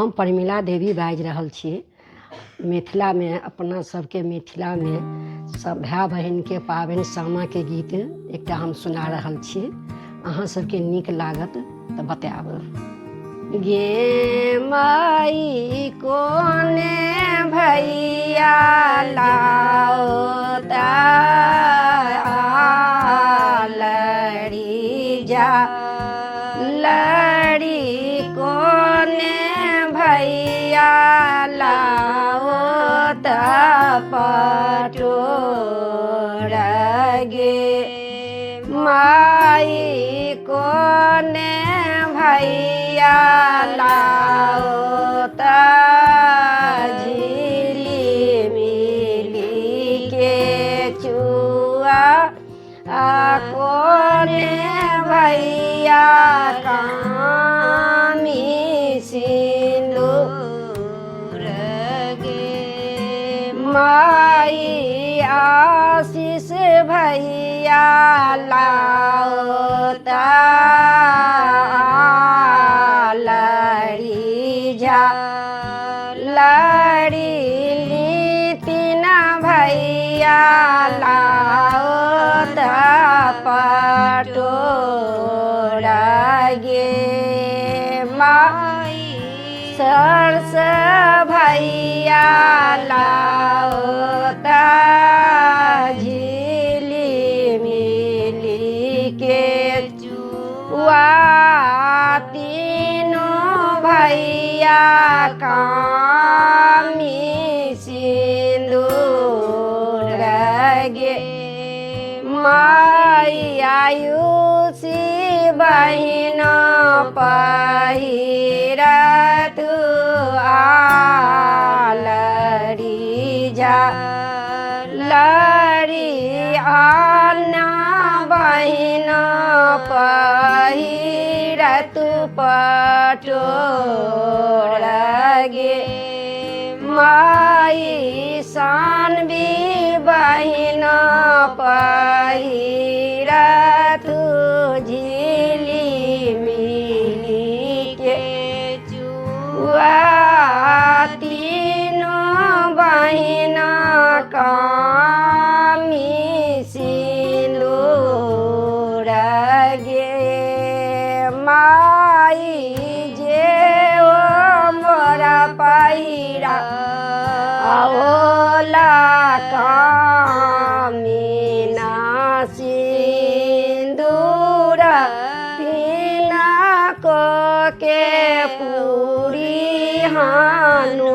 हम प्रमिला देवी बाजि रहल छी। मिथिलामे अपना सबके मिथिलामे सब भाय बहिनके पाबनि सामाके गीत एकटा हम सुना रहल छी। अहाँ सबके नीक लागत तऽ बतायब। गे माई कोने भैया लाओ लड़ी जा लड़ी कोने भैया लाओ पटोर गे माई कोने भैया लाओ झिली मिली के चुआ कोने भैया कामी सिंदूर गे माई आशीष भैया लाओ लड़ी जा लड़ी तीना भैया लाओ पटोर गे माई सरस भैया लाओ झिली मिली के चुआ तीनों भैया कामी सिंदूर गे माई आयुषी बहिन पहिरतु लड़ी जा लड़ी आना बहिन पहिरतु पटोर गे माई सानवी बहिन पहिरतु झिली मिली के चुआ तीनों बहिन कामी सिंदूर गे माई जे ओ मोरा पहिरा ओला कामिना सिंदूर तीना को के पूरी हानु